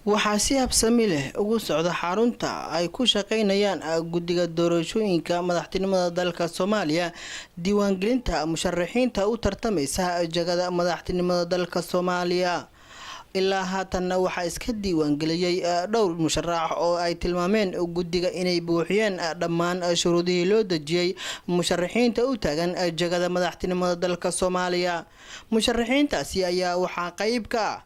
Waxaa si habsami leh ugu socda xarunta ay ku shaqeynayaan guddiga doorashooyinka madaxtinimada dalka Soomaaliya diiwaangelinta musharaxiinta u tartamaysa jagada madaxtinimada dalka Soomaaliya. Ilaa haatanna waxaa iska diiwaangeliyey dhowr musharax oo ay tilmaameen guddiga inay buuxiyeen dhammaan shuruudihii loo dejiyey musharaxiinta u taagan jagada madaxtinimada dalka Soomaaliya. Musharaxiintaasi ayaa waxaa qeyb ka ah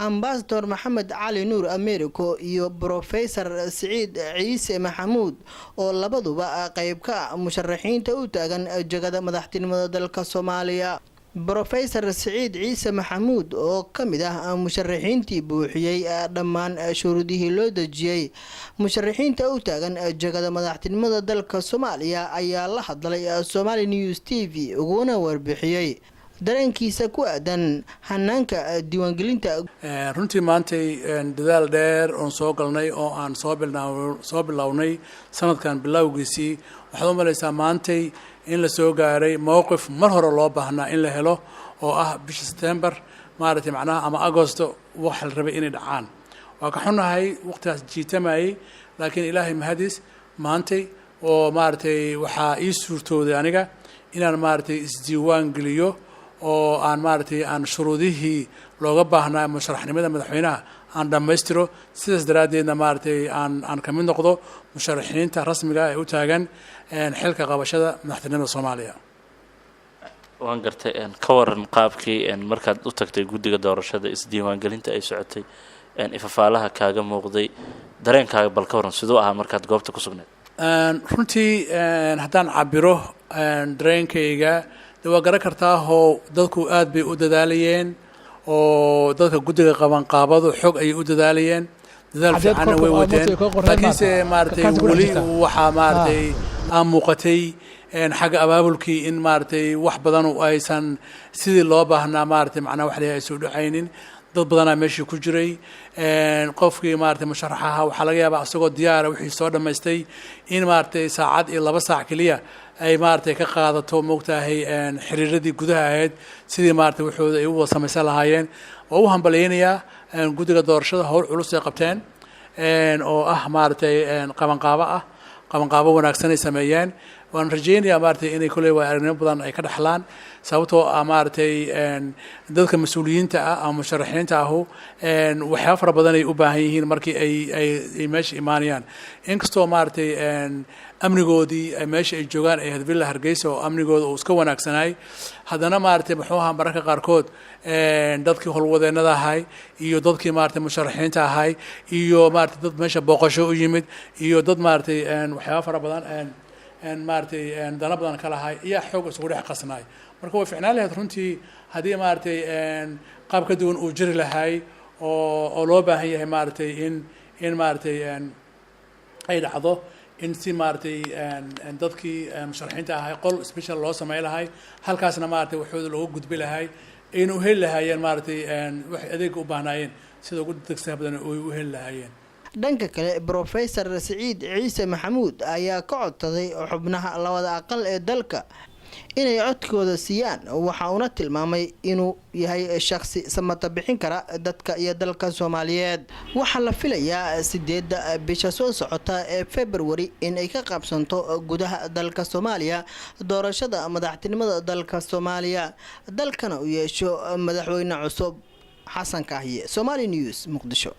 Ambasador Maxamed Cali Nuur Americo iyo Brofesor Siciid Ciise Maxamuud, oo labaduba qeyb ka ah musharaxiinta u taagan jagada madaxtinimada dalka Soomaaliya. Brofesor Siciid Ciise Maxamuud, oo ka mid ah musharaxiintii buuxiyey dhammaan shuruudihii loo dejiyey musharaxiinta u taagan jagada madaxtinimada dalka Soomaaliya, ayaa la hadlay Somali News TV, uguna warbixiyey dareenkiisa ku aadan hanaanka diiwaangelinta. Runtii maantay dadaal dheer oon soo galnay oo aan soo bilownay sanadkan bilowgiisii, waxaad u malaysaa maantay in la soo gaaray mowqif mar hore loo baahnaa in la helo, oo ah bisha September, maaragtay, macnaha ama Agosto waxa la rabay inay dhacaan. Waa ka xunnahay waqtigaas jiitamayay, laakiin Ilaahay mahadis, maantay oo maaragtay waxaa ii suurtooday aniga inaan maaragtay isdiiwaan geliyo oo aan maaragtay aan shuruudihii looga baahnaa musharaxnimada madaxweynaha aan dhammaystiro. Sidaas daraaddeedna maaragtay aan ka mid noqdo musharaxiinta rasmiga ee u taagan xilka qabashada madaxtinimada Soomaaliya. Waan gartay. Ka waran qaabkii markaad u tagtay guddiga doorashada, isdiiwaangelinta ay socotay, ifafaalaha kaaga muuqday, dareenkaaga bal ka waran, siduu ahaa markaad goobta ku sugnayd? Runtii haddaan cabiro dareenkayga, de waa garan kartaahoo dadku aad bay u dadaalayeen, oo dadka guddiga qabanqaabadu xog ayay u dadaalayeen, dadaal fiicanna way wateen, laakiinse maaragtay weli waxaa maaragtay aa muuqatay xagga abaabulkii in maaragtay wax badan aysan sidii loo baahnaa, maaragtay, macnaha wax la ay soo dhacaynin. Dad badanaa meeshii ku jiray. Qofkii maaragtay musharaxaha waxaa laga yaabaa isagoo diyaara wixii soo dhammaystay in maaragtay saacad iyo 2 saac keliya ay maaragtay ka qaadato, moogtahay, xiriiradii gudaha ahayd sidii maaragtay waxooda ay u wada samaysan lahaayeen. Waa u hambalyaynayaa guddiga doorashada, howl culus ay qabteen oo ah maaragtay qabanqaabo ah, qabanqaabo wanaagsan ay sameeyeen. Waan rajaynayaa maaragtay inay kolley waa aragnimo badan ay ka dhexlaan, sababtoo ah maaragtay dadka mas-uuliyiinta ah ama musharaxiinta ahu waxyaaba fara badan ay u baahan yihiin markii ay meesha imaanayaan. Inkastoo maaragtay amnigoodii meesha ay joogaan ay ahayd Villa Hargeysa oo amnigooda uu iska wanaagsanaay, haddana maaragtay muxuu ahaa mararka qaarkood dadkii howlwadeennada ahay iyo dadkii maaragtay musharaxiinta ahay iyo maaragtay dad meesha booqasho u yimid iyo dad maaragtay waxyaaba fara badan maaragtay dana badan ka lahay ayaa xoog isugu dhex qasnaay. Marka way ficnaan lahayd runtii haddii maaragtay qaab ka duwan uu jiri lahay oo loo baahan yahay maaragtay in maaragtay ay dhacdo in si maaragtay dadkii musharaxiinta ahay qol special loo samey lahay, halkaasna maaragtay waxooda looga gudbi lahay, ayna u heli lahaayeen maaragtay waxay adeega u baahnaayeen sida ugu degsaha badan ay u heli lahaayeen. Dhanka kale, Brofesor Siciid Ciise Maxamuud ayaa ka codsaday xubnaha labada aqal ee dalka inay codkooda siiyaan, waxa uuna tilmaamay inuu yahay shakhsi samata bixin kara dadka iyo dalka Soomaaliyeed. Waxaa la filayaa 8-da bisha soo socota ee Februari in ay ka qabsanto gudaha dalka Soomaaliya doorashada madaxtinimada dalka Soomaaliya, dalkana u yeesho madaxweyne cusub. Xasan Kaahiye, Somali News, Muqdisho.